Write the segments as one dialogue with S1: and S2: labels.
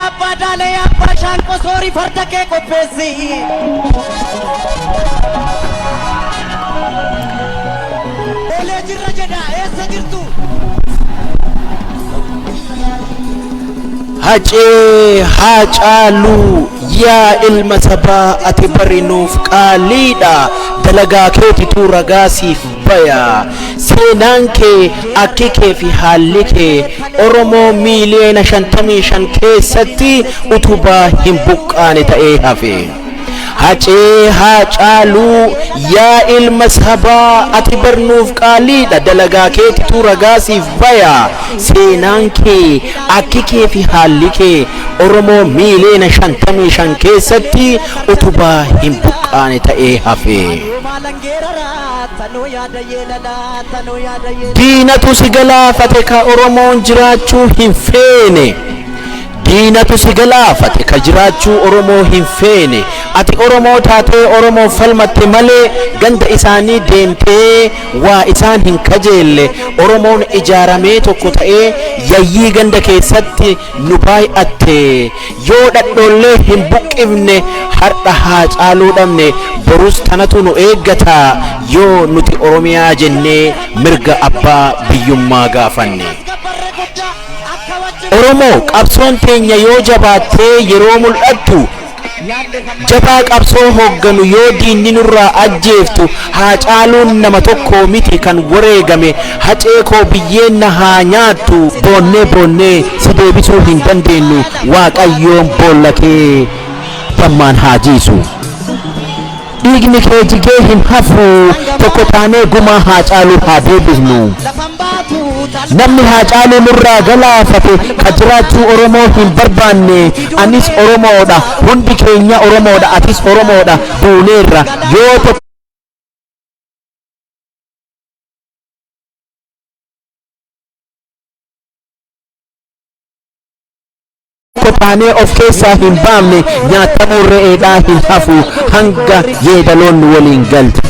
S1: Abbaa Daalee Abbaa Shaanqoo soorii farda kee qopheessi. Oolee jirra jedha eessa jirtu?
S2: Hacee Haacaaluu yaa ilma sabaa ati bari nuuf qaaliidha dalagaa keetitu ragaa siif baya seenaan kee akki kee fi haalli kee Oromoo miiliyoona 55 keessatti utubaa hin buqqaane ta'ee hafe. Hacee Haacaaluu yaa ilma sabaa ati bar nuuf qaaliidha dalagaa keetitu ragaa siif baya seenaan kee akki kee fi haalli kee Oromoo miiliyoona 55 keessatti utubaa hin buqqaane ta'ee hafe. Diinatu si galaafate ka Oromoon jiraachuu hin feene. Diinatu si galaafate ka jiraachuu Oromoo hin feene. Ati Oromoo taatee Oromoof falmatte malee ganda isaanii deemtee waa isaan hin kajeelle. Oromoon ijaaramee tokko ta'ee yayyii ganda keessatti nu baay'atte. Yoo dhadhoollee hin buqqifne hardha Haacaaluu dhabne borus tanatu nu eeggata yoo nuti Oromiyaa jennee mirga abbaa biyyummaa gaafanne. Oromoo qabsoon teenya yoo jabaattee yeroo mul'attu jabaa qabsoo hoogganu yoo diinni nurraa ajjeeftu Haacaaluun nama tokkoo miti kan wareegame hacee koo biyyeen na haa nyaattu boonnee boonnee si deebisuu hin dandeenyu waaqayyoon boolla kee dammaan haa jiisu. Dhiigni kee jigee hin hafu tokko taanee gumaa Haacaaluu haa deebifnu. Namni Haacaaluu nurraa galaafate ka jiraachuu Oromoo hin barbaanne anis Oromoodha hundi keenya Oromoodha atis Oromoodha duuneerra yoo tokko taanee of keessaa hin baafne nyaatamuu re'eedhaa hin hafu hanga yeedaloon nu waliin galtu.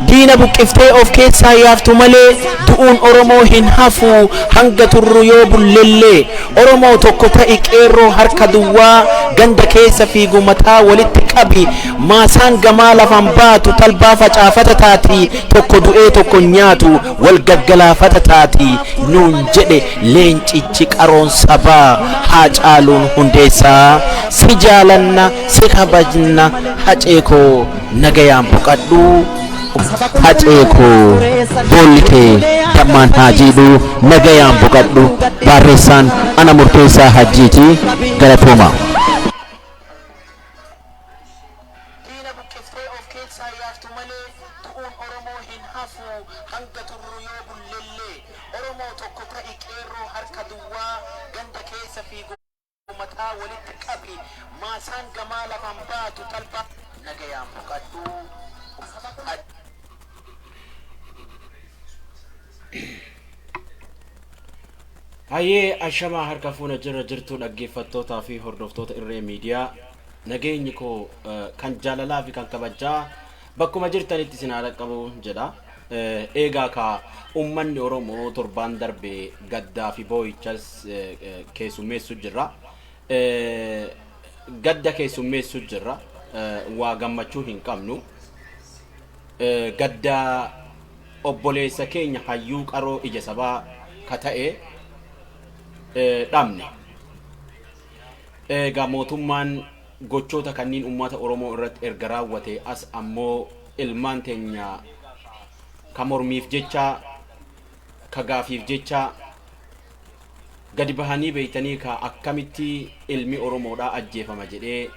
S2: Diina buqqiftee of keessaa yaaftu malee du'uun Oromoo hin hafu hanga turru yoo bullellee Oromoo tokko ta'i qeerroo harka duwwaa ganda keessa fiigu mataa walitti qabi maasaan gamaa lafaan baatu talbaa facaafata taati tokko du'ee tokko nyaatu wal gaggalaafata taati nuun jedhe leencichi qaroon sabaa Haacaaluun Hundeessaa si jaalanna si kabajna Hacee koo nagayaan boqadhu Hacee koo boolli kee dammaan haa jiidhu nagayaan boqadhu baarreessaan ana Murteessaa Hajjiiti galatooma. Diina buqqiftee of keessaa yaaftu malee du'uun Oromoo hin hafu hanga turru yoo bullellee Oromoo tokko ta'i qeerroo harka duwwaa ganda keessa fiigu mataa walitti qabi maasaan gamaa lafaan baatu talbaa nagayaan boqadhu.
S3: Hayyee ashamaa harka fuuna jirra jirtu dhaggeeffattootaa fi hordoftoota Irree Miidiyaa. Nageenyi koo kan jaalalaa fi kan kabajaa bakkuma jirtanitti isin haa dhaqqabu jedha. Eegaa kaa uummanni Oromoo torbaan darbe gaddaa fi boo'ichas keessummeessu jirra. Gadda keessummeessu jirra. Waa gammachuu hin qabnu. Gadda obboleessa keenya hayyuu qaroo ija sabaa ka ta'e dhabne. Egaa mootummaan gochoota kanniin uummata Oromoo irratti erga raawwate as ammoo ilmaan teenya ka mormiif jecha ka gaafiif jecha gadi bahanii beeytanii ka akkamitti ilmi Oromoodhaa ajjeefama jedhee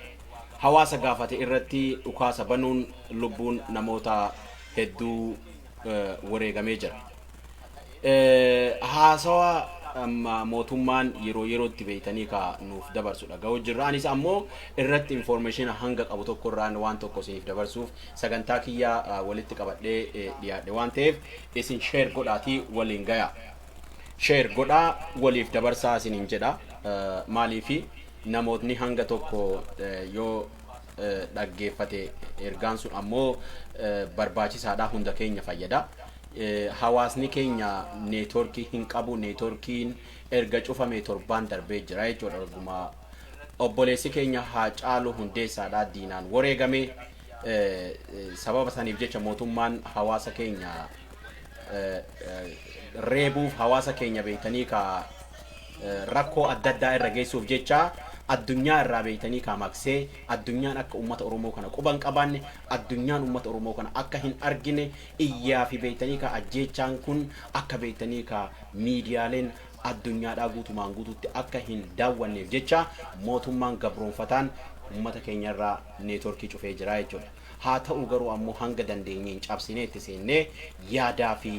S3: hawaasa gaafate irratti dhukaasa banuun lubbuun namoota hedduu wareegamee jira. Haasawa amma mootummaan yeroo yerootti beeytanii ka nuuf dabarsu dhaga'uu jirra. Anis ammoo irratti information hanga qabu tokko irraan waan tokko isiniif dabarsuuf sagantaa kiyya walitti qabadhee dhiyaadhe waan ta'eef isin share godhaatii waliin gaya. Share godhaa waliif dabarsaa isiniin jedha. Maaliifi namootni hanga tokko yoo dhaggeeffate ergaan sun ammoo barbaachisaadha hunda keenya fayyada. Hawaasni keenya neetworkii hin qabu. Neetworkiin erga cufame torbaan darbee jira jechuudha. Dhuguma obboleessi keenya Haacaaluu Hundeessaadha diinaan wareegame. Sababa saniif jecha mootummaan hawaasa keenya reebuuf, hawaasa keenya beektanii ka rakkoo adda addaa irra geessuuf jecha addunyaa irraa beektanii ka maqsee, addunyaan akka uummata Oromoo kana quban qabaanne, addunyaan uummata Oromoo kana akka hin argine, iyyaa fi beektanii ka ajjeechaan kun akka beektanii ka miidiyaaleen addunyaadhaa guutumaan guututti akka hin daawwanneef jecha mootummaan gabroonfataan uummata keenya irraa neetworkii cufee jira jechuudha. Haa ta'u garuu ammoo hanga dandeenyeen cabsinee itti seennee yaadaa fi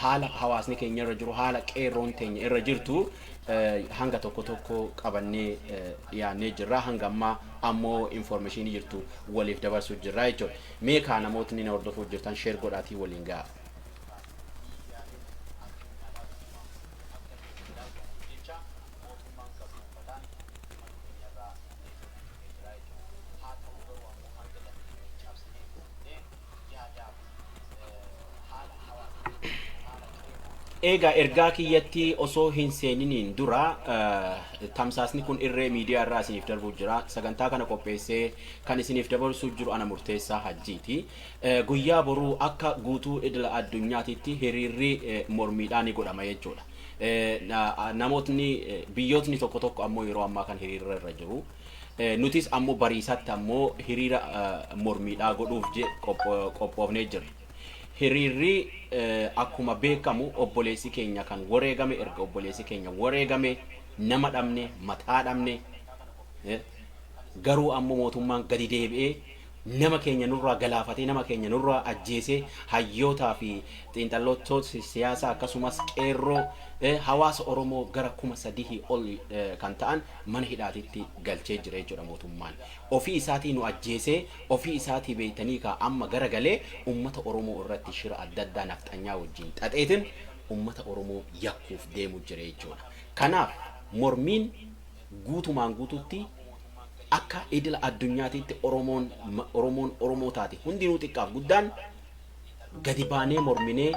S3: haala hawaasni keenya irra jiru, haala qeerroon teenya irra jirtu hanga tokko tokko qabannee dhiyaannee jirra. Hanga ammaa ammoo information jirtu waliif dabarsuu jirra jechuudha. Mee kaa namootni na hordofuu jirtan share godhaatii waliin ga'a. Egaa ergaa kiyyatti osoo hin seeniniin dura, tamsaasni kun Irree Miidiyaa irraa isiniif darbuu jira. Sagantaa kana qopheessee kan isiniif dabarsuu jiru ana Murteessaa Hajjiiti. Guyyaa boruu akka guutuu idila addunyaatitti hiriirri mormiidhaa ni godhama jechuudha. Namootni biyyootni tokko tokko ammoo yeroo ammaa kan hiriirra irra jiru. Nutis ammoo bariisatti ammoo hiriira mormiidhaa godhuuf qophoofnee jirra. Hiriirri akkuma beekamu obboleessi keenya kan wareegame, erga obboleessi keenya wareegame nama dhabne, mataa dhabne, garuu ammoo mootummaan gadi deebi'ee nama keenya nurraa galaafatee, nama keenya nurraa ajjeesee, hayyootaa fi xiinxalloota siyaasaa akkasumas qeerroo hawaasa Oromoo gara 3000 ol kan ta'an mana hidhaatitti galchee jira jechuudha mootummaan. Ofii isaatii nu ajjeesee, ofii isaatii beektanii kaa amma garagalee ummata Oromoo irratti shira adda addaa nafxanyaa wajjin xaxeetin ummata Oromoo yakkuuf deemu jira jechuudha. Kanaaf mormiin guutumaan guututti akka idila addunyaatitti Oromoon Oromoo taate hundinuu xiqqaaf guddaan gadi baanee morminee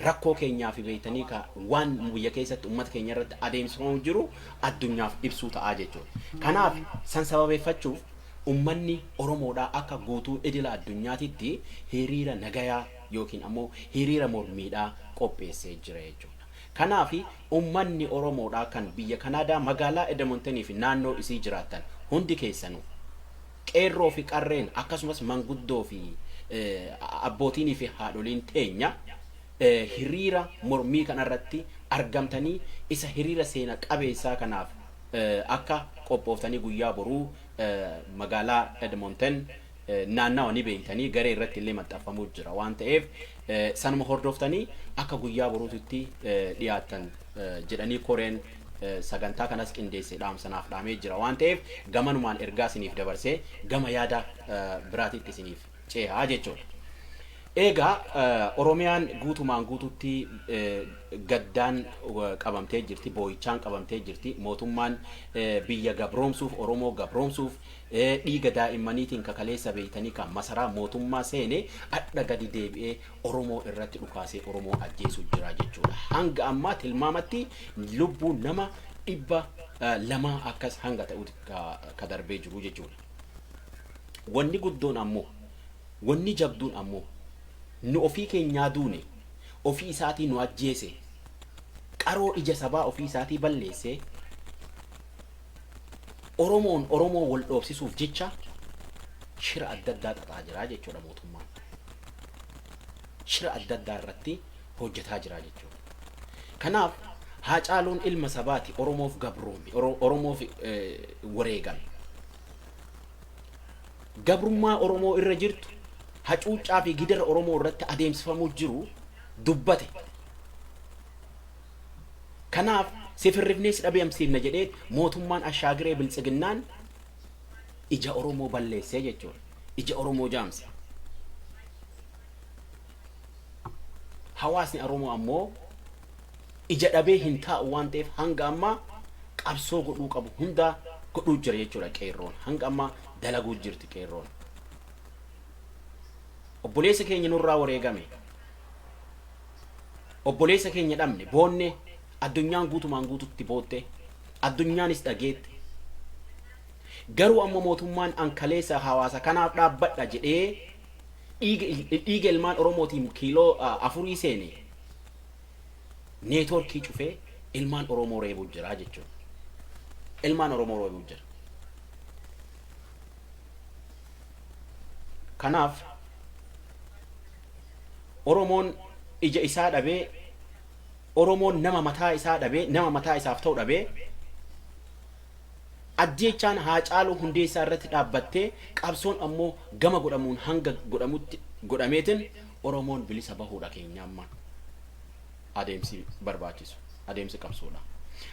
S3: rakkoo keenyaa fi beektanii ka waan biyya keessatti uummata keenya irratti adeemsifamu jiru addunyaaf ibsuu ta'aa jechuudha. Kanaaf san sababeeffachuuf uummanni Oromoodhaa akka guutuu idila addunyaatitti hiriira nagayaa yookiin ammoo hiriira mormiidhaa qopheessee jira jechuudha. Kanaaf uummanni Oromoodhaa kan biyya Kanaadaa magaalaa Edmontonii fi naannoo isii jiraattan hundi keessanuu, qeerroo fi qarreen, akkasumas manguddoo fi abbootiinii fi haadholiin teenya hiriira mormii kanarratti argamtanii isa hiriira seena qabeessaa kanaaf akka qophooftanii guyyaa boruu magaalaa Edmonton naannawa ni beeytanii garee irratti illee maxxanfamuu jira waan ta'eef, sanuma hordoftanii akka guyyaa boruutitti dhiyaattan jedhanii koreen sagantaa kanas qindeesse dhaamsanaaf dhaamee jira waan ta'eef, gamanumaan ergaa isiniif dabarsee gama yaada biraatitti isiniif ceehaa jechuudha. Egaa Oromiyaan guutumaan guututti gaddaan qabamtee jirti, boo'ichaan qabamtee jirti. Mootummaan biyya gabroomsuuf, Oromoo gabroomsuuf dhiiga daa'immaniitiin kakaleessa beeytanii kan masaraa mootummaa seene adha gadi deebi'ee Oromoo irratti dhukaasee Oromoo ajjeesuu jira jechuudha. Hanga ammaa tilmaamatti lubbuu nama 200 akkas hanga ta'utti ka darbee jiru jechuudha. Wanni guddoon ammoo, wanni jabduun ammoo, nu ofii keenyaa duune, ofii isaatii nu ajjeese, qaroo ija sabaa ofii isaatii balleesse, Oromoon Oromoo wal dhoofsisuuf jecha shira adda addaa xaxaa jira jechuudha mootummaan. Shira adda addaa irratti hojjetaa jira jechuudha. Kanaaf Haacaaluun ilma sabaati, Oromoof gabroome, Oromoof wareegame. Gabrummaa Oromoo irra jirtu, hacuuccaa fi gidira Oromoo irratti adeemsifamuu jiru dubbate. Kanaaf si firrifnee si dhabeemsiifna jedhee mootummaan ashaagiree biltsiginnaan ija Oromoo balleessee jechuudha. Ija Oromoo jaamse. Hawaasni Oromoo ammoo ija dhabee hin taa'u waan ta'eef hanga ammaa qabsoo godhuu qabu hundaa godhuu jira jechuudha qeerroon. Hanga ammaa dalaguu jirti qeerroon. Obboleessa keenya nurraa wareegame. Obboleessa keenya dhabne, boonne, addunyaan guutumaan guututti bootte, addunyaanis dhageette. Garuu ammoo mootummaan ankaleessa hawaasa kanaaf dhaabbadha jedhee dhiiga ilmaan Oromootiin kiiloo 4 seene neetworkii cufee ilmaan Oromoo reebuu jira jechuudha. Ilmaan Oromoo reebuu jira. Kanaaf Oromoon ija isaa dhabee, Oromoon nama mataa isaa dhabee, nama mataa isaaf ta'u dhabee, ajjeechaan Haacaaluu Hundeessaa irratti dhaabbattee qabsoon ammoo gama godhamuun hanga godhamutti godhameetin Oromoon bilisa bahuudha keenya amma adeemsi barbaachisu, adeemsi qabsoodha.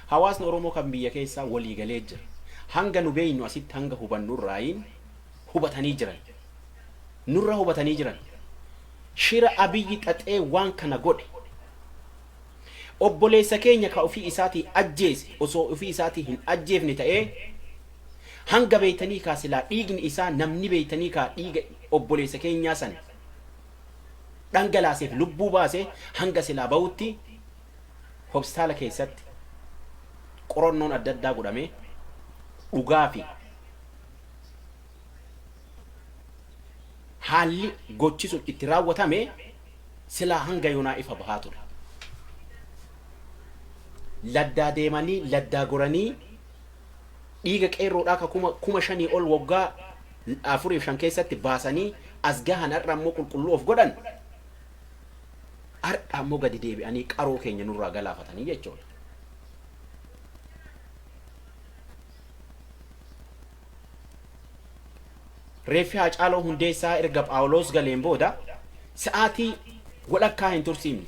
S3: Hawaasni Oromoo kan biyya keessaa walii galee jira. Hanga nu beeynu asitti hanga hubannurraayin hubatanii jiran. Nurra hubatanii jiran. Shira Abiyyi xaxee waan kana godhe. Obboleessa keenya ka ofii isaatii ajjeese osoo ofii isaatii hin ajjeefne ta'ee hanga beeytanii kaa silaa dhiigni isaa namni beeytanii kaa dhiiga obboleessa keenyaa san dhangalaaseef lubbuu baase hanga silaa bahutti hospitaala keessatti qorannoon adda addaa godhamee dhugaa fi haalli gochi sun itti raawwatame silaa hanga yoonaa ifa bahaa ture. Laddaa deemanii laddaa goranii dhiiga qeerroodhaa ka 5,000 ol waggaa 4 fi 5 keessatti baasanii as gahan har'a ammoo qulqulluu of godhan, har'a ammoo gadi deebi'anii qaroo keenya nurraa galaafatanii jechuudha. Reeffi Haacaaluu Hundeessaa erga Phaawulos galeen booda sa'aatii walakkaa hin tursiifne.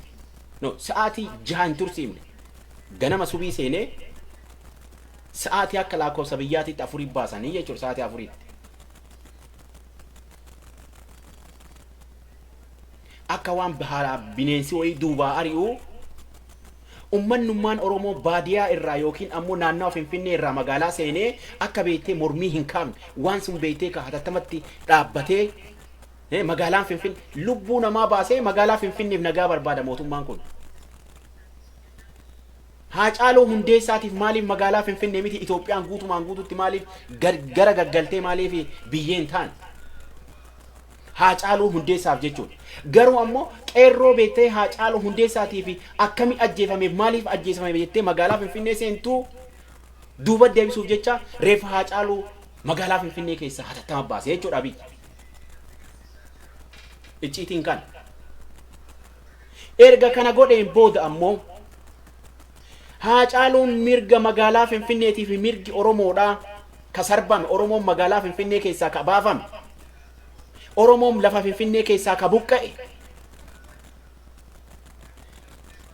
S3: No, sa'aatii 6 hin tursiifne. Ganama subii seenee sa'aatii akka lakkoofsa biyyaatitti 4 baasanii jechuudha, sa'aatii 4tti. Akka waan bineensi wayii duubaa ari'uu ummannummaan Oromoo baadiyaa irraa yookiin ammoo naannawa Finfinnee irraa magaalaa seenee akka beektee mormii hin kaafne, waan sun beektee ka hatattamatti dhaabbatee magaalaan Finfinnee lubbuu namaa baasee magaalaa Finfinneef nagaa barbaada mootummaan kun. Haacaaluu Hundeessaatiif maaliif magaalaa Finfinnee miti Itoophiyaan guutumaan guututti maaliif gara gaggaltee maaliif biyyeen taane? Haacaaluu Hundeessaaf jechuudha. Garuu ammoo qeerroo beektee Haacaaluu Hundeessaatii fi akkami ajjeefameef maaliif ajjeefameef jettee magaalaa Finfinnee seentuu duuba deebisuuf jecha reeffa Haacaaluu magaalaa Finfinnee keessaa hatattama baasee jechuudha biyyi. Icciitiin kana. Erga kana godheen booda ammoo Haacaaluun mirga magaalaa Finfinneetii fi mirgi Oromoodhaa ka sarbame, Oromoon magaalaa Finfinnee keessaa ka baafame, Oromoon lafa Finfinnee keessaa ka buqqa'e,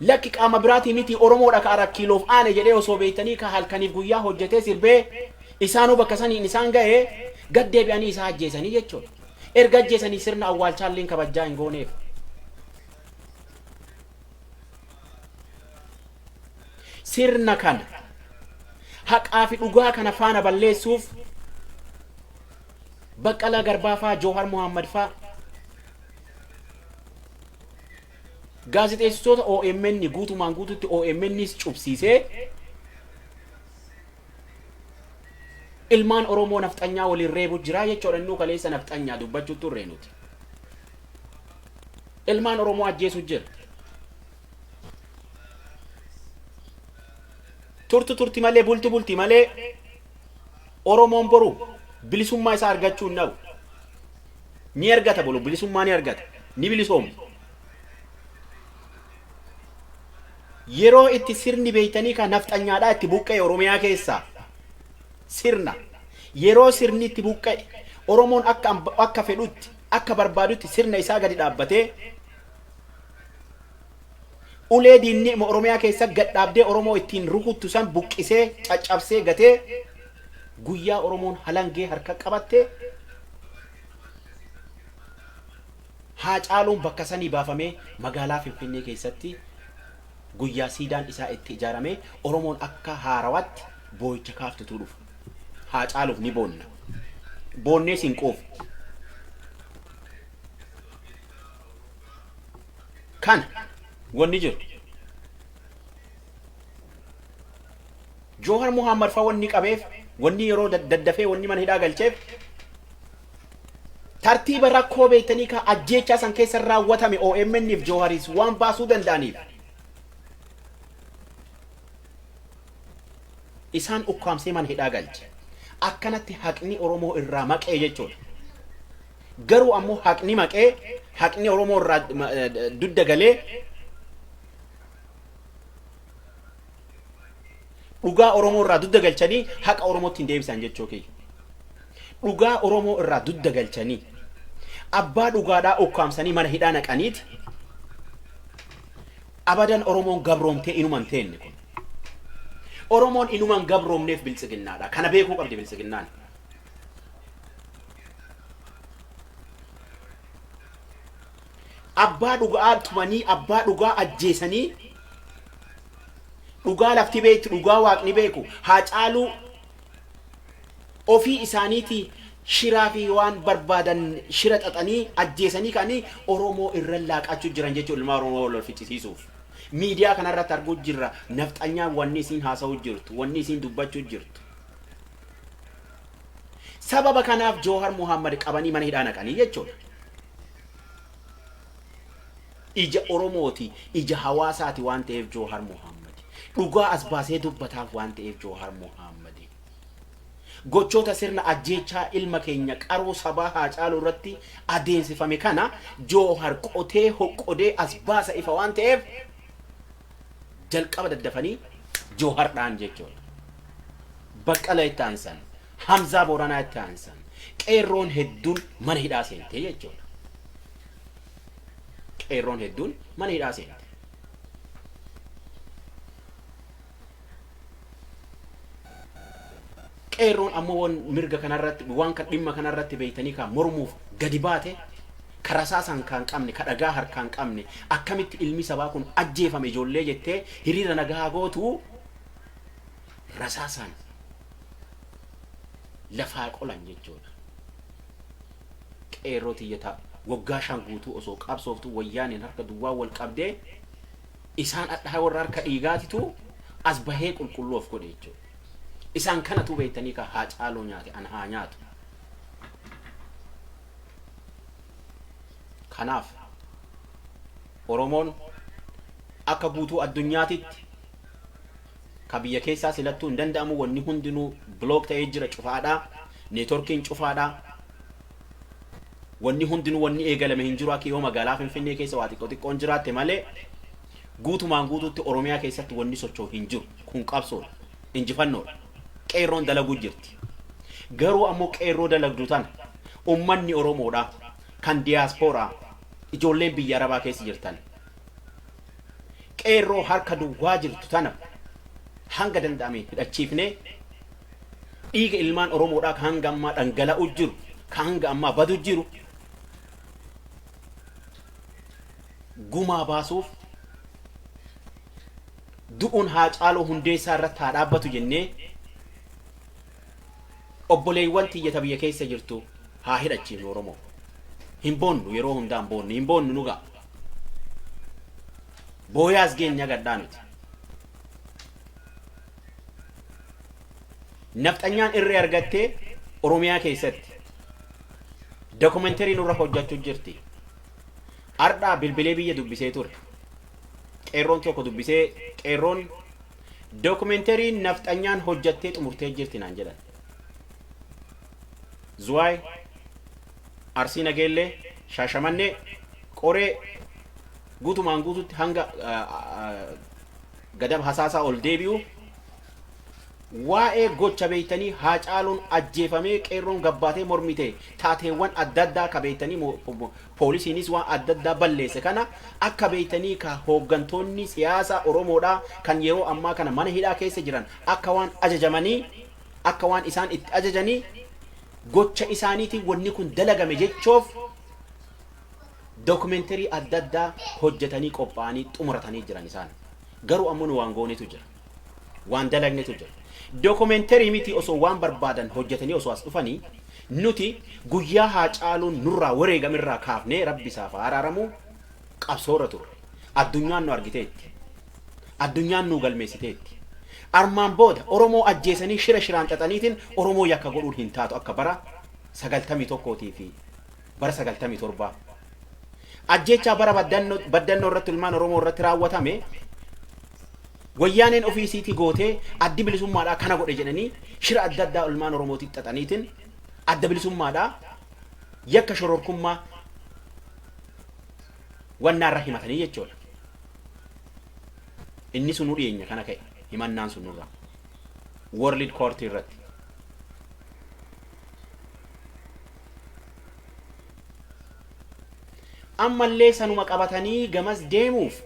S3: lakki qaama biraatii miti Oromoodha ka Arat Kiiloof aane jedhee osoo beektanii ka halkaniif guyyaa hojjetee sirbee isaanuu bakka saniin isaan ga'ee gad deebi'anii isaa ajjeesanii jechuudha. Erga ajjeesanii sirna awwaalchaalleen kabajjaa hin gooneef. Sirna kana haqaa fi dhugaa kana faana balleessuuf Baqqalaa Garbaa faa, Joohar Mohammad faa, gaazexeessitoota OMN guutumaan guututti OMNs cubsiisee ilmaan Oromoo nafxanyaa waliin reebu jira jechuudha. Innuu kaleessa nafxanyaa dubbachuu turre nuti. Ilmaan Oromoo ajjeesu jira. Turtu turti malee, bulti bulti malee, Oromoon boru bilisummaa isaa argachuu hin dhabu. Ni argata, boru bilisummaa ni argata. Ni bilisooma. Yeroo itti sirni beeytanii kan nafxanyaadhaa itti buqqa'e Oromiyaa keessaa sirna yeroo sirni itti buqqa'e Oromoon akka fedhutti akka barbaadutti sirna isaa gadi dhaabbatee ulee diinni Oromiyaa keessa gad dhaabdee Oromoo ittiin rukuttu san buqqisee caccabsee gatee guyyaa Oromoon halangee harka qabatte Haacaaluun bakka sanii baafamee magaalaa Finfinnee keessatti guyyaa siidaan isaa itti ijaaramee Oromoon akka haarawaatti boo'icha kaaftutu dhufa. Haacaaluuf ni boonna. Boonnees hin quufu. Kana wanni jiru. Joohar Muhammad fa wanni qabeef, wanni yeroo daddafee wanni mana hidhaa galcheef, tartiiba rakkoo beektanii ka ajjeechaa san keessa raawwatame OMN fi Jooharis waan baasuu danda'aniif isaan ukkaamsee mana hidhaa galche. Akkanatti haqni Oromoo irraa maqee jechuudha. Garuu ammoo haqni maqee, haqni Oromoo irraa dudda galee, dhugaa Oromoo irraa dudda galchanii haqa Oromootti hin deebisan jechuu kiyya. Dhugaa Oromoo irraa dudda galchanii abbaa dhugaadhaa ukkaamsanii mana hidhaa naqaniiti abadan Oromoon gabroomtee inuma hin teenne kun. Oromoon inuma hin gabroomneef biltsiginnaadha. Kana beekuu qabdi biltsiginnaan. Abbaa dhugaa tumanii, abbaa dhugaa ajjeesanii, dhugaa lafti beektu, dhugaa waaqni beeku haa caaluu ofii isaaniitii shiraa fi waan barbaadan shira xaxanii ajjeesanii ka'anii Oromoo irra laaqachuu jiran jechuudha, ilmaa Oromoo wal ficcisiisuuf. Miidiyaa kanarratti arguu jirra nafxanyaan wanni isiin haasa'uu jirtu, wanni isiin dubbachuu jirtu. Sababa kanaaf Joohar Muhammad qabanii mana hidhaa naqanii jechuudha. Ija Oromooti, ija hawaasaati waan ta'eef Joohar Muhammad. Dhugaa as baasee dubbataaf waan ta'eef Joohar Muhammad. Gochoota sirna ajjeechaa ilma keenya qaroo sabaa Haacaaluu irratti adeemsifame kana Joohar qotee hoqqodee as baasa ifa waan ta'eef jalqaba daddafanii Joohar dhaan jechuudha. Baqqala itti aansan, Hamzaa Booranaa itti aansan, qeerroon hedduun mana hidhaa seentee jechuudha. Qeerroon hedduun mana hidhaa seente. Qeerroon ammoo waan mirga kanarratti, waan kan dhimma kanarratti beektanii kan mormuuf gadi baate, ka rasaasaan kan qabne, ka dhagaa harkaan qabne, akkamitti ilmi sabaa kun ajjeefame ijoollee jettee hiriira nagaa gootu rasaasaan lafaa qolan jechuudha. Qeerroo tiyya ta'a waggaa 5 guutuu osoo qabsooftu wayyaaniin harka duwwaa wal qabdee, isaan adhaa warra harka dhiigaatitu as bahee qulqulluu of godhe jechuudha. Isaan kanatu beektanii ka haa caaluu nyaate an haa nyaatu. Kanaaf Oromoon akka guutuu addunyaatitti, ka biyya keessaa silattuu hin danda'amu, wanni hundinuu block ta'ee jira, cufaadha, networkiin cufaadha. Wanni hundinuu wanni eegalame hin jiru, akka yoo magaalaa Finfinnee keessa waa xiqqoo xiqqoon jiraatte malee guutumaan guutuutti Oromiyaa keessatti wanni socho'u hin jiru. Kun qabsoodha. Injifannoodha. Qeerroon dalaguu jirti. Garuu ammoo qeerroo dalagdu tana ummanni Oromoodha kan diyaaspooraa, ijoolleen biyya Arabaa keessa jirtan, qeerroo harka duwwaa jirtu tana hanga danda'ame hidhachiifnee dhiiga ilmaan Oromoodhaa ka hanga ammaa dhangala'u jiru, ka hanga ammaa badu jiru gumaa baasuuf, du'uun Haacaaluu Hundeessaa irratti haa dhaabbatu jennee obboleewwan tiyyata biyya keessa jirtu haa hidhachiifnu. Oromoo hin boonnu, yeroo hundaa hin boonnu, hin boonnu, nu ga'a. Booyaas geenya gadhaa nuti. Nafxanyaan irree argattee Oromiyaa keessatti documentary nurra hojjechuu jirti. Ardhaa bilbilee biyya dubbisee ture. Qeerroon tokko dubbisee, qeerroon documentary nafxanyaan hojjattee xumurtee jirti naan jedhan. Zuwaay, Arsii Nageellee, Shaashamannee, Qoree guutumaan guututti hanga Gadab Hasaasaa ol deebi'u waa'ee gocha beektanii Haacaaluun ajjeefamee qeerroon gabbaatee mormite, taateewwan adda addaa ka beektanii poolisiinis waan adda addaa balleesse kana, akka beektanii ka hooggantoonni siyaasaa Oromoodhaa kan yeroo ammaa kana mana hidhaa keessa jiran akka waan ajajamanii, akka waan isaan itti ajajanii gocha isaaniitiin wanni kun dalagame jechoof documentary adda addaa hojjetanii qophaa'anii xumuratanii jiran isaan. Garuu ammoo nu waan goonetu jira. Waan dalagnetu jira. Documentary miti, osoo waan barbaadan hojjetanii osoo as dhufanii, nuti guyyaa Haacaaluun nurraa wareegamirraa kaafnee, rabbi isaaf haa araaramu, qabsoorra turre. Addunyaan nu argiteetti. Addunyaan nu galmeessiteetti. Armaan booda Oromoo ajjeesanii shira shiraan xaxaniitiin Oromoo yakka godhuun hin taatu akka bara 91 fi bara 97. Ajjeechaa bara Baddannoo irratti ilmaan Oromoo irratti raawwatame Wayyaaneen ofii isiitii gootee Addi Bilisummaadhaa kana godhe jedhanii shira adda addaa ilmaan Oromootii xaxaniitiin Adda Bilisummaadhaa yakka shororkummaa wannaa irra himatanii jechuudha. Inni sunuu dhiyeenya kana ka'e himannaan sun nurraa. World Court irratti. Ammallee sanuma qabatanii gamas deemuuf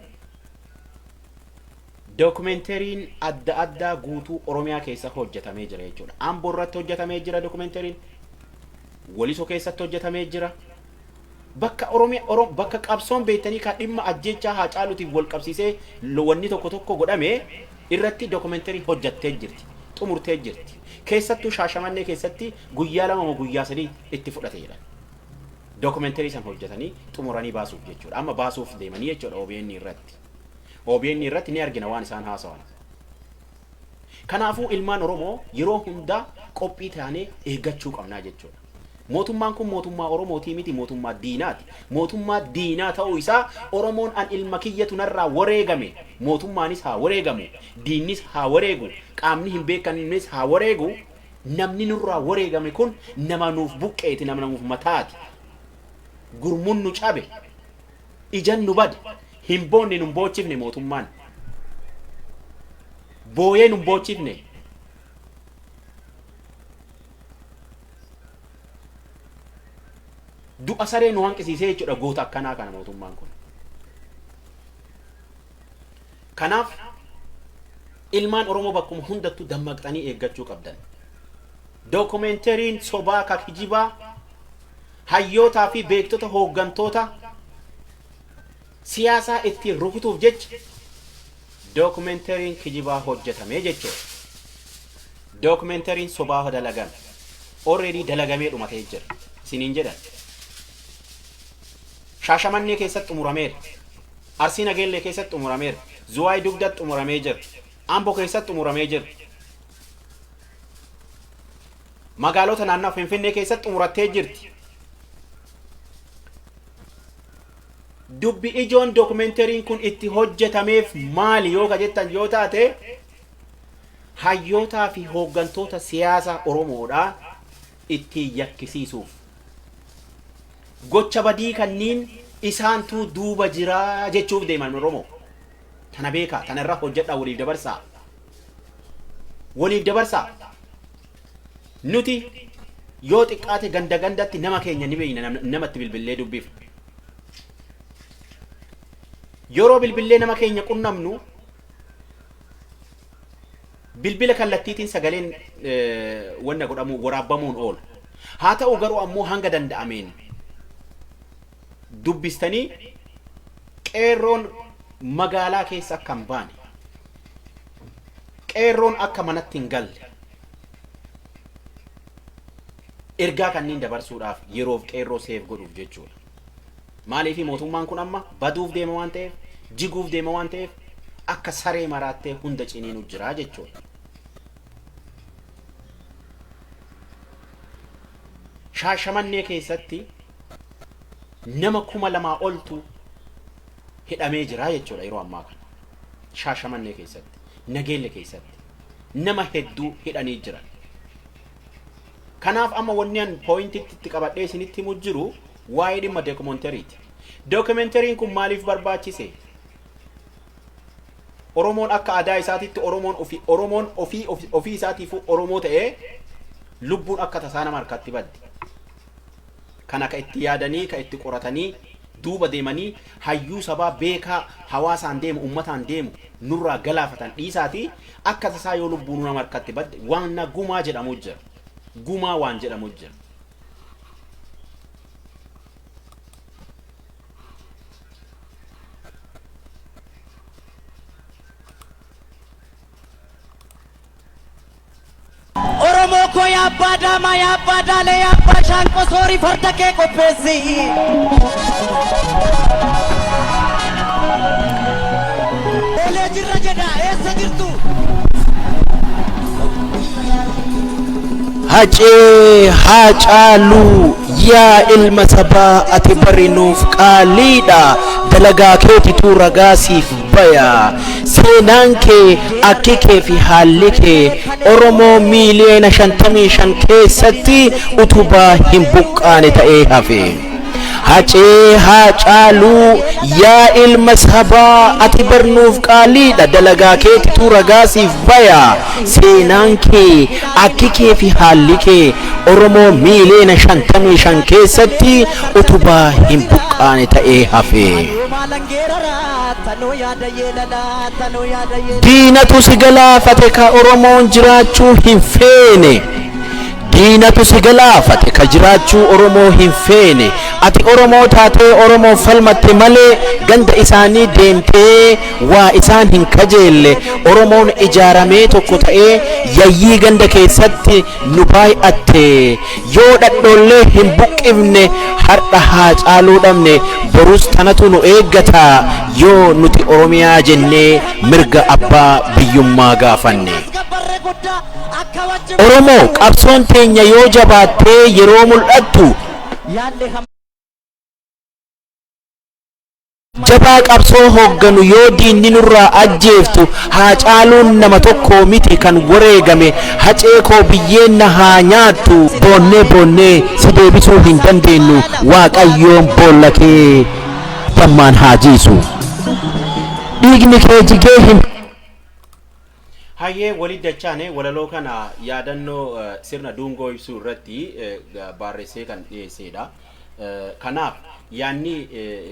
S3: Dokumenteriin adda addaa guutuu Oromiyaa keessa hojjetamee jira jechuudha. Ambo irratti hojjetamee jira dokumenteriin. Waliso keessatti hojjetamee jira. Bakka Oromiyaa Oro, bakka qabsoon beektanii ka dhimma ajjeechaa Haacaaluutiif wal qabsiisee wanni tokko tokko godhame irratti dokumenterii hojjattee jirti. Xumurtee jirti. Keessattuu Shaashamannee keessatti guyyaa 2 moo guyyaa 3 itti fudhate jedhan. Dokumenterii san hojjetanii xumuranii baasuuf jechuudha. Amma baasuuf deemanii jechuudha OBN irratti. OBN irratti ni argina waan isaan haasawan. Kanaafuu ilmaan Oromoo yeroo hundaa qophii taanee eeggachuu qabnaa jechuudha. Mootummaan kun mootummaa Oromootii miti, mootummaa diinaati. Mootummaa diinaa ta'uu isaa Oromoon an ilma kiyyatu narraa wareegame, mootummaanis haa wareegamu, diinnis haa wareegu, qaamni hin beekamnes haa wareegu, namni nurraa wareegame kun nama nuuf buqqeeti, nama nuuf mataati. Gurmuun nu cabe, Ijan nu bade. Hin boonne nun boochifne mootummaan. Booyee nun boochifne. Du'a saree nu hanqisiisee jechuudha goota akkanaa kana mootummaan kun. Kanaaf ilmaan Oromoo bakkuma hundattuu dammaqxanii eeggachuu qabdan. Dookumenteriin sobaa ka kijibaa hayyootaa fi beektota hooggantoota siyaasaa ittiin rukutuuf jecha dookumenteriin kijibaa hojjetame jechuudha. Dookumenteriin sobaa dalagame. Already dalagamee dhumatee jira. Isiniin jedhan. Shaashamannee keessatti xumurameera. Arsii Nageellee keessatti xumurameera. Zuwaay Dugdatti xumuramee jira. Ambo keessatti xumuramee jira. Magaalota naannawa Finfinnee keessatti xumurattee jirti. Dubbi ijoon dokumenteriin kun itti hojjetameef maali yoo ka jettan yoo taate, hayyootaa fi hooggantoota siyaasaa Oromoodhaa ittiin yakkisiisuuf. Gocha badii kanniin isaantuu duuba jira jechuuf deeman Oromoo. Tana beekaa, tana irra hojjedhaa, waliif dabarsaa. Waliif dabarsaa. Nuti yoo xiqqaate ganda gandatti nama keenya ni beekna, namatti bilbillee dubbifna. Yeroo bilbillee nama keenya qunnamnu bilbila kallattiitiin sagaleen wanna godhamu waraabbamuun oolu. Haa ta'u garuu ammoo hanga danda'ameen dubbistanii qeerroon magaalaa keessa akka hin baane, qeerroon akka manatti hin galle ergaa kanneen dabarsuudhaaf yeroof qeerroo seef godhuuf jechuudha. Maaliif mootummaan kun amma baduuf deema waan ta'eef, jiguuf deema waan ta'eef, akka saree maraattee hunda ciniinu jira jechuudha. Shaashamannee keessatti nama 2000 oltu hidhamee jira jechuudha yeroo ammaa kana. Shaashamannee keessatti, Nageelle keessatti nama hedduu hidhanii jiran. Kanaaf amma wanni an pooyintitti itti qabadhee isinitti himu jiru waa'ee dhimma dookumenteriiti. Dookumenteriin kun maaliif barbaachise? Oromoon akka aadaa isaatitti Oromoon ofii Oromoon ofii ofii isaatiifuu Oromoo ta'ee lubbuun akka tasaa nama harkatti baddi. Kana ka itti yaadanii, ka itti qoratanii, duuba deemanii hayyuu sabaa beekaa hawaasaan deemu, ummataan deemu nurraa galaafatan dhiisaatii akka tasaa yoo lubbuunuu nama harkatti badde waanna gumaa jedhamu jira. Gumaa waan jedhamu jira.
S1: Oromoo koo yaa abbaa daamaa, yaa abbaa daalee, yaa abbaa shaanqoo, soorii farda kee qopheessi. Oolee jirra jedha, eessa jirtu?
S2: Hacee Haacaaluu yaa ilma sabaa ati bari nuuf qaaliidha dalagaa keetitu ragaa siif baya seenaan kee akki kee fi haalli kee Oromoo miiliyoona 55 keessatti utubaa hin buqqaane ta'ee hafe. Hacee Haacaaluu yaa ilma sabaa ati bar nuuf qaaliidha dalagaa keetitu ragaa siif baya seenaan kee akki kee fi haalli kee Oromoo miiliyoona 55 keessatti utubaa hin buqqaane ta'ee hafe. Diinatu si galaafate ka Oromoon jiraachuu hin feene. Diinatu si galaafate ka jiraachuu Oromoo hin feene. Ati Oromoo taatee Oromoof falmatte malee ganda isaanii deemtee waa isaan hin kajeelle. Oromoon ijaaramee tokko ta'ee yayyii ganda keessatti nu baay'atte. Yoo dhadhoollee hin buqqifne har'a Haacaaluu dhabne borus tanatu nu eeggata yoo nuti Oromiyaa jennee mirga abbaa biyyummaa gaafanne. Oromoo qabsoon teenya yoo jabaattee yeroo mul'attu jabaa qabsoo hoogganu yoo diinni nurraa ajjeeftu Haacaaluun nama tokkoo miti kan wareegame hacee koo biyyeen na haa nyaattu boonnee boonnee si deebisuu hin dandeenyu waaqayyoon boolla kee dammaan haa jiisu dhiigni kee jigee hin
S3: Hayyee wali dachaane walaloo kana yaadannoo sirna duungoo ibsuu irratti baarressee kan dhiyeesseedha. Kanaaf yaanni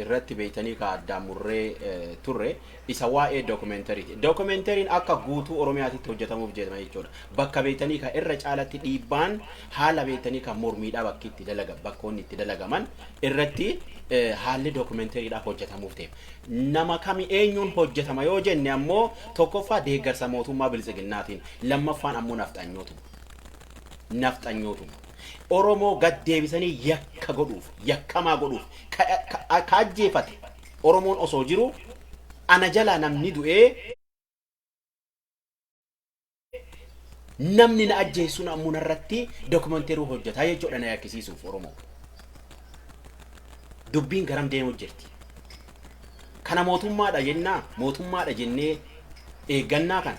S3: irratti beektanii ka addaan murree turre isa waa'ee dookumentariiti. Dookumentariin akka guutuu Oromiyaatitti hojjetamuuf jedhama jechuudha. Bakka beektanii ka irra caalatti dhiibbaan haala beektanii ka mormiidhaa bakki itti dalaga bakkoonni itti dalagaman irratti haalli dookumentariidhaaf hojjetamuuf deema. Nama kami eenyuun hojjetama yoo jenne ammoo tokkoffaa deeggarsa mootummaa biltsiginnaatiin lammaffaan ammoo nafxanyootuma. Nafxanyootuma. Oromoo gad deebisanii yakka godhuuf yakkamaa godhuuf ka ajjeefate Oromoon osoo jiru ana jalaa namni du'ee namni na ajjeessuun ammoo narratti dokumenteeruu hojjetaa jechuudha na yakkisiisuuf Oromoo. Dubbiin garam deemu jirti. Kana mootummaadha jennaa mootummaadha jennee eeggannaa kana.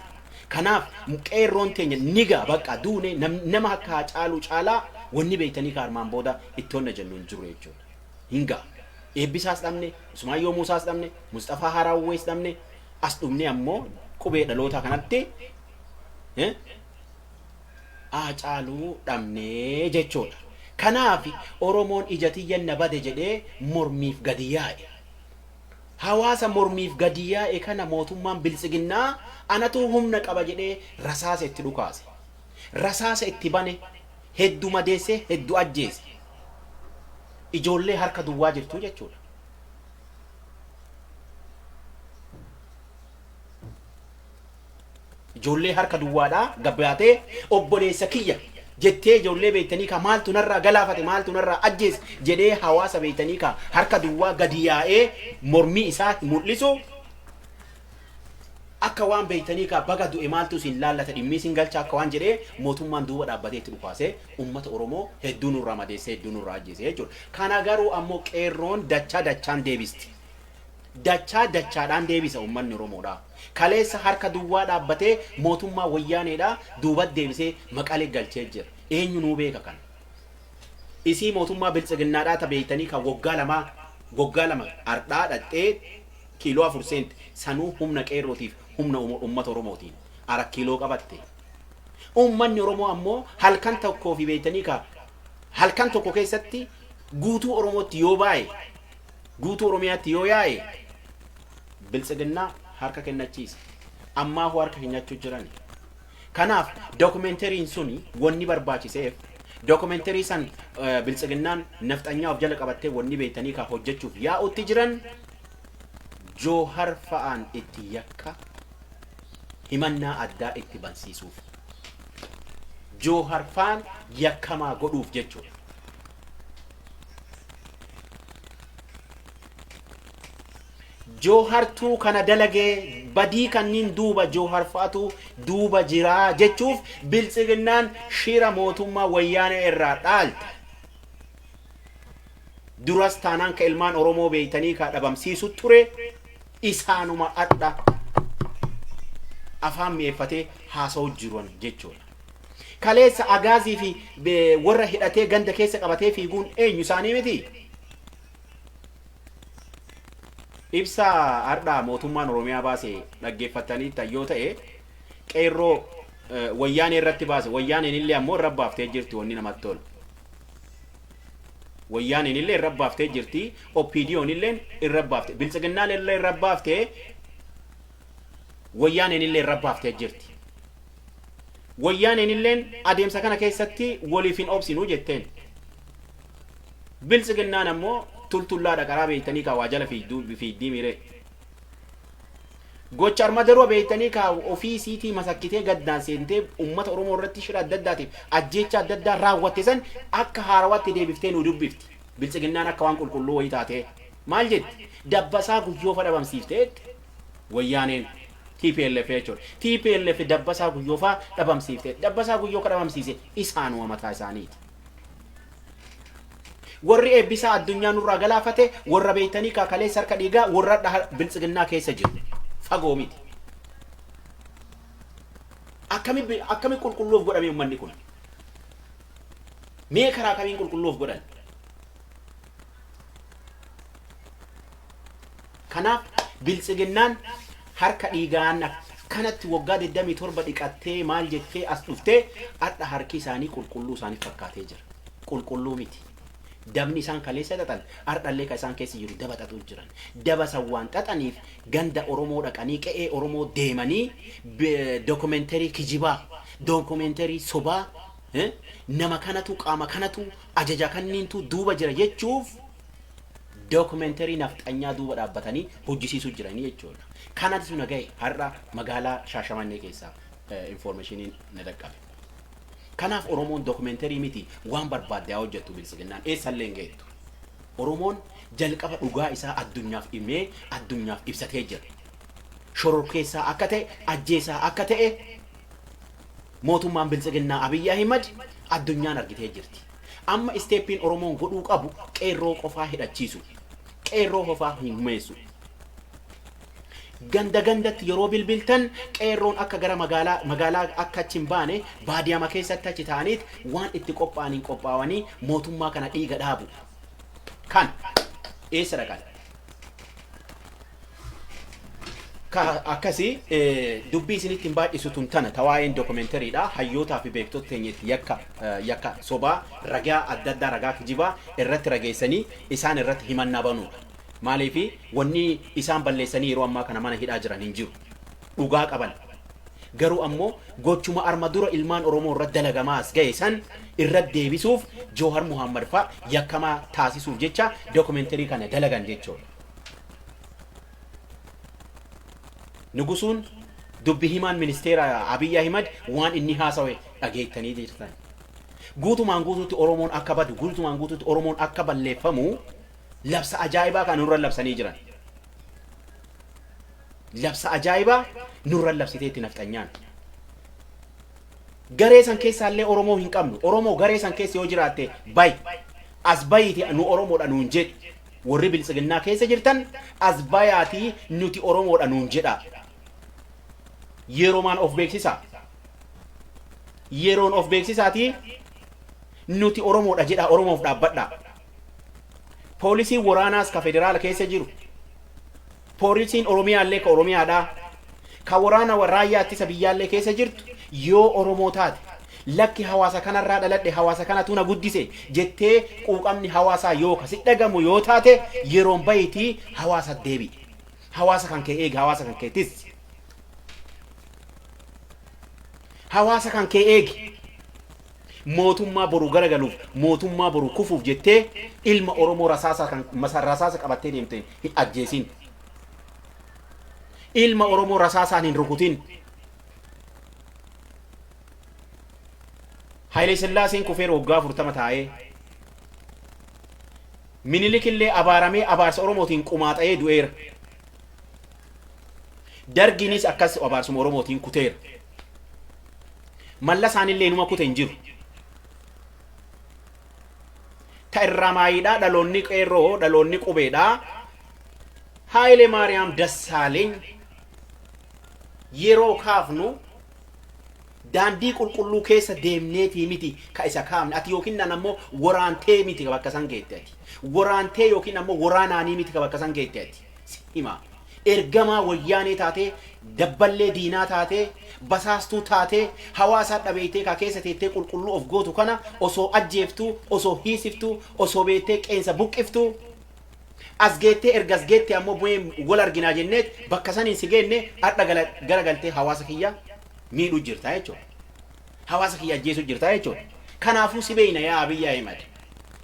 S3: Kanaaf qeerroon teenya nigaa bakka duune nama akka Haacaaluu caalaa wanni beektanii ka armaan booda itti honna jennu hin jiru jechuudha. Hin ga'a. Eebbisaas dhabne, Usmaayyoo Muusaas dhabne, Musxafaa Haraawwees dhabne, as dhumne ammoo qubee dhalootaa kanatti Haacaaluu dhabne jechuudha. Kanaaf Oromoon ija tiyyan na bade jedhee mormiif gadi yaa'e. Hawaasa mormiif gadi yaa'e kana mootummaan biltsiginnaa anatu humna qaba jedhee rasaasa itti dhukaase. Rasaasa itti bane heddu madeessee heddu ajjeese. Ijoollee harka duwwaa jirtu jechuudha. Ijoollee harka duwwaadhaa gabbaatee obboleessa kiyya jettee ijoollee beektanii ka maaltu narraa galaafate maaltu narraa ajjeese jedhee hawaasa beektanii ka harka duwwaa gadi yaa'ee mormii isaa mul'isu akka waan beektanii ka baga du'e maaltu isin laallata dhimmii isin galcha akka waan jedhee mootummaan duuba dhaabbatee itti dhukaasee uummata Oromoo hedduu nurraa madeessee hedduu nurraa ajjeese jechuudha. Kana garuu ammoo qeerroon dachaa dachaan deebisti. Dachaa dachaadhaan deebisa uummanni Oromoodha. Kaleessa harka duwwaa dhaabbatee mootummaa wayyaaneedha duubat deebisee maqalee galchee jira. Eenyu nuu beeka kana? Isii mootummaa biltsiginnaadhaa ta beektanii kan waggaa 2 ardhaa dhaqxee kiiloo 4 seente sanuu humna qeerrootiif humna uummata Oromootiin ara kiiloo qabatte. Uummanni Oromoo ammoo halkan tokkoo fi beektanii ka halkan tokko keessatti guutuu Oromootti yoo baa'e guutuu Oromiyaatti yoo yaa'e biltsiginnaa harka kennachiisa. Ammaa hoo harka kennachuu jirani. Kanaaf dookumentariin suni wanni barbaachiseef dookumentarii san biltsiginnaan nafxanyaa of jala qabattee wanni beektanii ka hojjechuuf yaa'utti jiran Joohar fa'aan itti yakka himannaa addaa itti bansiisuuf. Joohar fa'aan yakkamaa godhuuf jechuudha. Joohartuu kana dalagee, badii kanniin duuba Joohar fa'atu duuba jiraa jechuuf Biltsiginnaan shira mootummaa Wayyaanee irraa dhaalte. Duras taanaan ka ilmaan Oromoo beeytanii ka dhabamsiisu ture isaanuma adha afaan mi'eeffatee haasa'u jiran jechuudha. Kaleessa Agaazii fi warra hidhatee ganda keessa qabatee fiiguun eenyu, isaanii miti? Ibsa har'a mootummaan Oromiyaa baase dhaggeeffatanii yoo ta'e, qeerroo Wayyaanee irratti baase. Wayyaaneen illee ammoo irra baaftee jirti. Wanni namatti tolu, Wayyaaneen illee irra baaftee jirti, OPDOn illee irra baafte, Biltsiginnaan illee irra baaftee, Wayyaaneen illee irra baaftee jirti. Wayyaaneen illeen adeemsa kana keessatti waliif hin obsinuu jetteen. Biltsiginnaan ammoo tultullaadha, karaa beeytanii kaa waa jala fiiddii miiree. Gocha arma daruu beeytanii kaa ofii isiitii masakkitee gaddaan seentee uummata Oromoo irratti shira adda addaatiif ajjeecha adda addaa raawwatte san akka haarawaatti deebiftee nu dubbifti. Biltsiginnaan akka waan qulqulluu wayii taatee maal jetti? Dabbasaa Guyyoo fa dhabamsiiftee Wayyaaneen, TPLF jechuudha. TPLF Dabbasaa Guyyoo faa dhabamsiifte. Dabbasaa Guyyoo ka dhabamsiise isaanuma mataa isaaniiti. Warri Eebbisaa Addunyaa nurraa galaafate warra beeytanii kaakalee sarka dhiigaa warra dhaha Biltsiginnaa keessa jiru. Fagoo miti. Akkami qulqulluuf godhame uummanni kun? Mee karaa kamiin qulqulluuf godhan? Kanaaf Biltsiginnaan harka dhiigaan akkanatti waggaa 27 dhiqattee maal jettee as dhuftee, hadha harki isaanii qulqulluu isaaniif fakkaatee jira. Qulqulluu miti. Dabni isaan kaleessa xaxan hardhallee ka isaan keessa jiru daba xaxuu jiran. Daba san waan xaxaniif ganda Oromoo dhaqanii, qe'ee Oromoo deemanii, dookumentarii kijibaa, dookumentarii sobaa, nama kanatu, qaama kanatu, ajaja kanniintu duuba jira jechuuf dookumentarii nafxanyaa duuba dhaabbatanii hojjisiisuu jiranii jechuudha. Kanatu na gahe har'a magaalaa Shaashamannee keessaa informationiin na dhaqqabe. Kanaaf Oromoon dookumentarii miti, waan barbaadde haa hojjettu Biltsiginnaan, eessallee hin geettu. Oromoon jalqaba dhugaa isaa addunyaaf himee addunyaaf ibsatee jira. Shororkeessaa akka ta'e, ajjeesaa akka ta'e mootummaan Biltsiginnaa Abiyyi Ahimad addunyaan argitee jirti. Amma stepiin Oromoon godhuu qabu qeerroo qofaa hidhachiisu. Qeerroo qofaa humneessu. Ganda gandatti yeroo bilbiltan qeerroon akka gara magaalaa akka achi hin baane, baadiyama keessatti achi ta'aniit waan itti qophaa'aniin qophaa'anii mootummaa kana dhiiga dhaabu. Kan eessa dhaqan? Ka akkasii dubbii isinitti hin baay'isu. Tun tana tawaa'een dookumentariidha. Hayyootaa fi beektota teenyetti yakka sobaa ragaa adda addaa, ragaa kijibaa irratti rageessanii isaan irratti himannaa banuudha. Maaliifi wanni isaan balleessanii yeroo ammaa kana mana hidhaa jiran hin jiru. Dhugaa qaban. Garuu ammoo gochuma arma dura ilmaan Oromoo irratti dalagamaa as ga'e san irratti deebisuuf, Joohar Muhammad fa'a yakkamaa taasisuuf jecha dookumentarii kana dalagan jechuudha. Nugusuun, dubbi himaan ministeera Abiy Ahimad, waan inni haasawe dhageettanii jirtan. Guutumaan guutuutti Oromoon akka badu, guutumaan guutuutti Oromoon akka balleeffamu labsa ajaa'ibaa kan nurra labsanii jiran. Labsa ajaa'ibaa nurra labsiteetti nafxanyaan. Garee san keessaallee Oromoo hin qabnu. Oromoo garee san keessa yoo jiraatte bayi. As bayiiti nu Oromoodha nuun jedhi. Warri Biltsiginnaa keessa jirtan as bayaatii nuti Oromoodha nuun jedha. Yeroomaan of beeksisaa. Yeroon of beeksisaatii nuti Oromoodha jedha, Oromoof dhaabbadha. Poolisiin waraanaas ka federaala keessa jiru. Poolisiin Oromiyaallee ka Oromiyaadhaa. Ka waraana raayyaa ittisa biyyaallee keessa jirtu yoo Oromoo taate, lakki hawaasa kanarraa dhaladhe, hawaasa kanatu na guddise jettee quuqamni hawaasaa yoo kasi dhagamu yoo taate, yeroon bahitii hawaasa deebi'i. Hawaasa kan kee eegi, hawaasa kan kee tissi. Hawaasa kan kee eegi. Mootummaa boru garagaluuf, mootummaa boru kufuuf jettee ilma Oromoo rasaasa kan rasaasa qabattee deemte hin ajjeesin. Ilma Oromoo rasaasaan hin rukutin. Hayilee Sillaaseen kufeera waggaa 40 taa'ee. Minilik illee abaaramee abaarsa Oromootiin qumaaxa'ee du'eera. Dargiinis akkas abaarsuma Oromootiin kuteera. Mallasaanillee inuma kute hin jiru. Ta irraa maayiidhaa dhaloonni qeerroo, dhaloonni qubeedhaa, Haayilee Maariyaam Dassaaleeny yeroo kaafnu daandii qulqulluu keessa deemneetii miti ka isa kaafne. Ati yookiin an ammoo waraantee miti ka bakka san geette ati. Waraantee yookiin ammoo waraanaanii miti ka bakka san geette ati. Si hima. Ergamaa Wayyaanee taatee, dabballee diinaa taatee, basaastuu taatee, hawaasa hadha beeytee ka keessa teettee qulqulluu of gootu kana osoo ajjeeftuu, osoo hiisiftuu, osoo beektee qeensa buqqiftuu, as geettee erga as geettee ammoo bu'ee wal arginaa jenneet bakka saniin si geenne, hadha gara galtee hawaasa kiyya miidhuu jirta jechuudha. Hawaasa kiyya ajjeesuu jirta jechuudha. Kanaafuu si beeyna yaa Abiyyi Ahimad.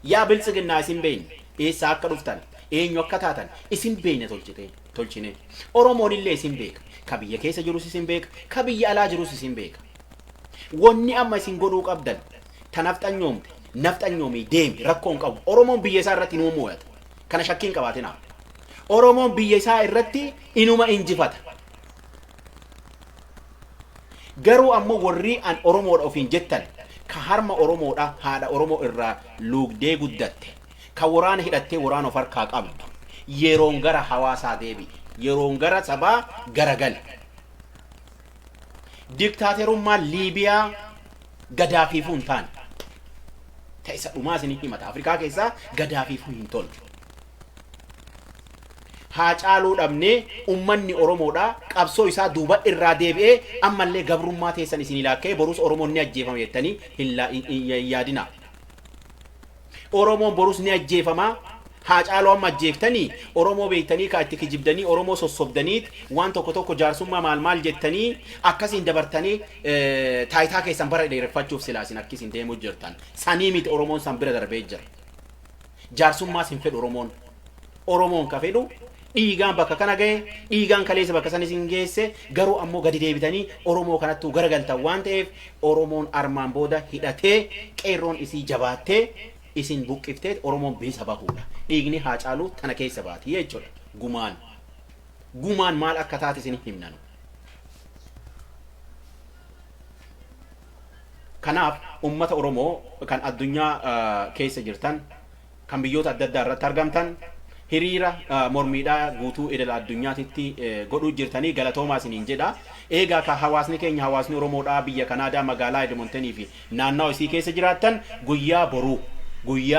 S3: Yaa Biltsiginnaa, isin beeyna. Eessaa akka dhuftan, eenyu akka taatan isin beeyna tolchitee tolchine. Oromoon illee isin beeka. Ka biyya keessa jirus isin beeka. Ka biyya alaa jirus isin beeka. Wanni amma isin godhuu qabdan, ta nafxanyoomte nafxanyoomii deemi, rakkoo hin qabu. Oromoon biyya isaa irratti inuma moo'ata. Kana shakkii hin qabaatinaa. Oromoon biyya isaa irratti inuma injifata. Garuu ammoo warri an Oromoodha ofiin jettan, ka harma Oromoodha, haadha Oromoo irraa luugdee guddatte, ka waraana hidhattee waraana of harkaa qabdu, yeroon gara hawaasaa deebi'i. Yeroon gara sabaa garagali. Diktaaterummaan Liibiyaa Gadaafiifuu hin taane. Ta isa dhumaa isin himata. Afrikaa keessaa Gadaafiifuu hin tolle. Haacaaluu dhabnee ummanni Oromoodha qabsoo isaa duuba irraa deebi'ee ammallee gabrummaa teessan isinii laakka'ee borus Oromoon ni ajjeefama jettanii hin yaadinaa. Oromoon borus ni ajjeefama. Haacaaluu amma ajjeeftanii Oromoo beektanii kaa itti kijibdanii Oromoo sossobdaniit waan tokko tokko jaarsummaa maal maal jettanii akkasiin dabartanii taayitaa keessan bara dheereffachuuf silaa isin akkisiin deemuu jirtan. Sanii miti, Oromoon san bira darbee jira. Jaarsummaas hin fedhu Oromoon. Oromoon ka fedhu dhiigaan bakka kana gahe, dhiigaan kaleessa bakka san isin geesse, garuu ammoo gadi deebitanii Oromoo kanattuu garagaltan waan ta'eef, Oromoon armaan booda hidhatee, qeerroon isii jabaattee isin buqqifteet Oromoon bilisa bahuudha. Dhiigni Haacaaluu tana keessa baati jechuudha. Gumaan. Gumaan maal akka taate isin himnanu. Kanaaf ummata Oromoo kan addunyaa keessa jirtan, kan biyyoota adda addaa irratti argamtan, hiriira mormiidhaa guutuu idila addunyaatitti godhuu jirtanii galatoomaa isiniin jedha. Eegaa ka hawaasni keenya, hawaasni Oromoodhaa biyya Kanaadaa magaalaa Edmontonii fi naannawa isii keessa jiraattan, guyyaa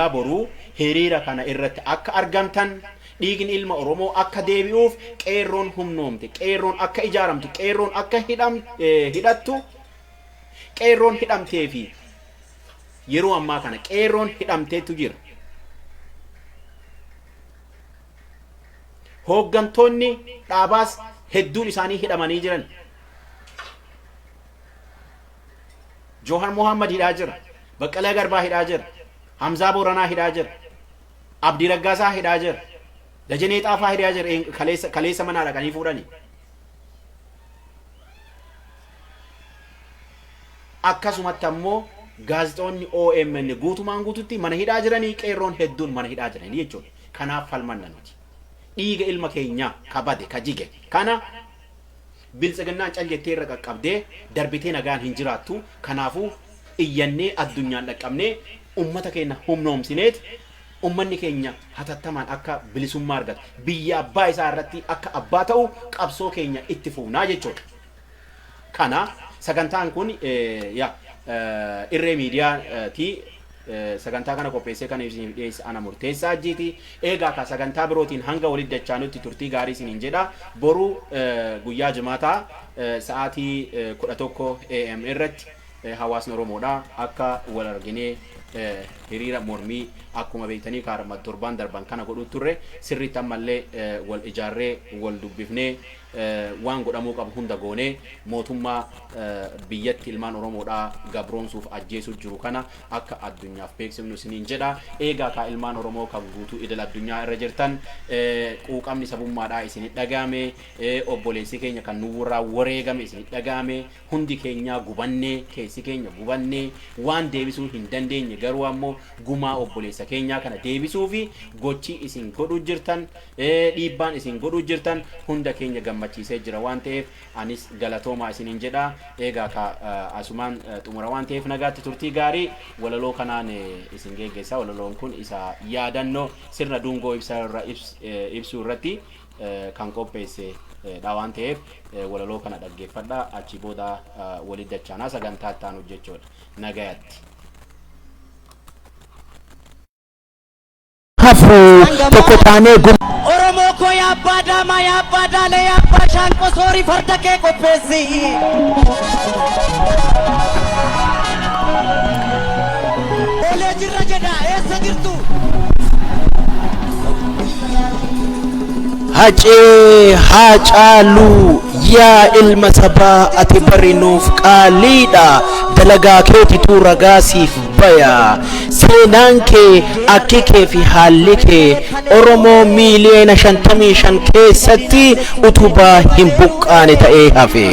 S3: boruu hiriira kana irratti akka argamtan, dhiigni ilma Oromoo akka deebi'uuf, qeerroon humnoomte, qeerroon akka ijaaramtu, qeerroon akka hidhattu, qeerroon hidhamtee fi yeroo ammaa kana qeerroon hidhamteetu jira. Hooggantoonni dhaabaas hedduun isaanii hidhamanii jiran. Joohar Mohammad hidhaa jira. Baqqalaa Garbaa hidhaa jira. Hamzaa Booranaa hidhaa jira. Abdii Raggaasaa hidhaa jira. Dajanee Xaafaa hidhaa jira. Kaleessa manaa dhaqanii fuudhani. Akkasumatti ammoo gaazexoonni OMN guutumaan guututti mana hidhaa jiranii, qeerroon hedduun mana hidhaa jiranii jechuudha. Kanaaf falmanna nuti. Dhiiga ilma keenyaa ka bade, ka jige kana Biltsiginnaan cal jettee irra qaqqabdee darbitee nagaan hin jiraattu. Kanaafuu iyyannee addunyaan dhaqqabnee ummata keenya humnoomsineet ummanni keenya hatattamaan akka bilisummaa argatu, biyya abbaa isaa irratti akka abbaa ta'u qabsoo keenya itti fufnaa jechuudha. Kana sagantaan kun yaa Irree Miidiyaa ti. Sagantaa kana qopheessee kan isiniif dhiyeesse ana Murteessaa Ajjiiti. Eegaa ka sagantaa birootiin hanga walitti dachaanutti turtii gaarii isiniin jedha. Boru guyyaa Jimaataa sa'aatii 11 AM irratti hawaasni Oromoodha akka wal arginee hiriira mormii akkuma beektanii kaarma torbaan darban kana godhuu turre sirriitti ammallee wal ijaarree, wal dubbifnee, waan godhamuu qabu hunda goonee mootummaa biyyatti ilmaan Oromoodhaa gabroomsuuf ajjeesuu jiru kana akka addunyaaf beeksifnu isiniin jedha. Eegaa kaa ilmaan Oromoo kan guutuu idil addunyaa irra jirtan, quuqamni sabummaadhaa isinit dhaga'ame, obboleessi keenya kan nurraa wareegame isinit dhaga'ame, hundi keenyaa gubannee, keessi keenya gubannee waan deebisuu hin dandeenye, garuu ammoo gumaa obboleessa keenyaa kana deebisuu fi gochi isin godhuu jirtan, dhiibbaan isin godhuu jirtan hunda keenya gammachiisa. gammachiisee jira waan ta'eef anis galatoomaa isiniin jedha. Eegaa ka asumaan xumura waan ta'eef nagaatti, turtii gaarii. Walaloo kanaan isin geggeessa. Walaloon kun isa yaadannoo sirna dungoo ibsaa ibsuu irratti kan qopheesse dha waan ta'eef walaloo kana dhaggeeffadha. Achi booda walitti dachaanaa sagantaa itti aanu jechuudha. Nagayatti.
S2: Hafu tokko taanee
S1: Oromoo koo, yaa abbaa daamaa, yaa abbaa daalee, yaa abbaa shaanqoo, soorii farda kee qopheessi. Oolee jirra jedha, eessa jirtu?
S2: Hacee Haacaaluu, yaa ilma sabaa, ati bari nuuf qaaliidha. Dalagaa keetitu ragaa siif baya. Seenaan kee, akki kee fi haalli kee Oromoo miiliyoona 55 keessatti utubaa hin buqqaane ta'ee hafe.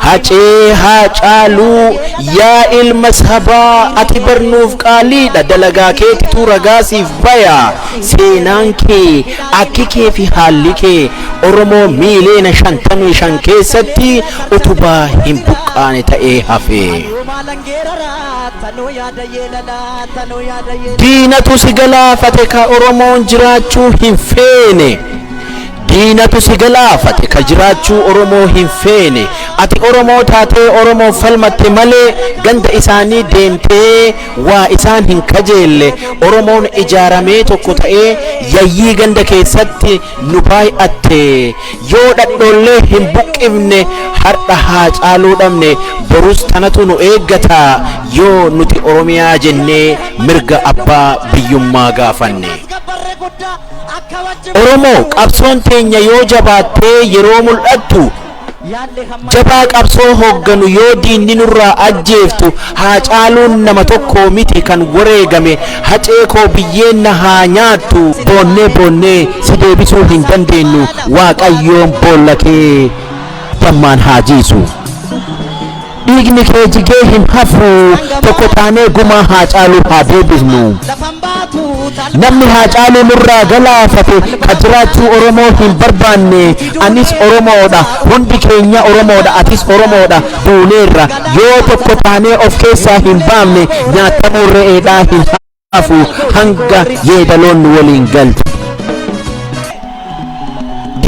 S2: Hacee Haacaaluu, yaa ilma sabaa, ati barnuuf qaaliidha. Dalagaa keetitu ragaa siif baya. Seenaan kee, akki kee fi haalli kee Oromoo miiliyoona 55 keessatti utubaa hin buqqaane ta'ee hafe. Diinatu si galaafate ka Oromoon jiraachuu hin feene. Diinatu si galaafate ka jiraachuu Oromoo hin feene. Ati Oromoo taatee Oromoo falmatte malee ganda isaanii deemtee waa isaan hin kajeelle. Oromoon ijaaramee tokko ta'ee yayyii ganda keessatti nu baay'atte. Yoo dhadhoollee hin buqqifne har'a Haacaaluu dhabne, borus tanatu nu eeggata yoo nuti Oromiyaa jennee mirga abbaa biyyummaa gaafanne. Oromoo, qabsoon teenya yoo jabaattee yeroo mul'attu, jabaa qabsoo hoogganu yoo diinni nurraa ajjeeftu, Haacaaluun nama tokko miti kan wareegame. Hacee koo, biyyeen na haa nyaattu, boonnee boonnee si deebisuu hin dandeenyu. Waaqayyoon boolla kee dammaan haa jiisu. Dhiigni kee jigee hin hafu. Tokko taanee gumaa Haacaaluu haa deebisnu. Namni Haacaaluu nurraa galaafate ka jiraachuu Oromoo hin barbaanne. Anis Oromoodha, hundi keenya Oromoodha, atis Oromoodha, duuneerra. Yoo tokko taanee of keessaa hin baafne, nyaatamuu re'eedhaa hin hafu hanga yeedaloon waliin galtu.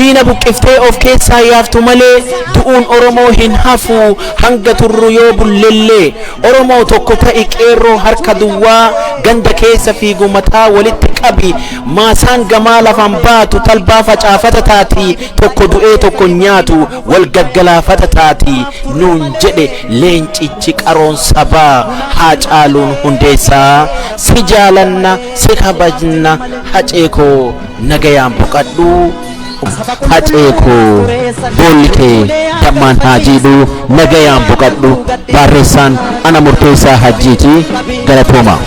S2: Diina buqqiftee of keessaa yaaftu malee du'uun Oromoo hin hafu hanga turru yoo bullellee. Oromoo, tokko ta'i qeerroo, harka duwwaa ganda keessa fiigu mataa walitti qabi. Maasaan gamaa lafaan baatu talbaa facaafata taati, tokko du'ee tokko nyaatu wal gaggalaafata taati nuun jedhe leencichi qaroon sabaa Haacaaluun Hundeessaa. Si jaalanna, si kabajna. Hacee koo, nagayaan boqadhu. Hacee koo, boolli kee dammaan haa jiidhu, nagayaan boqadhu. Barreessaan ana Murteessaa Hajjiiti. Galatooma.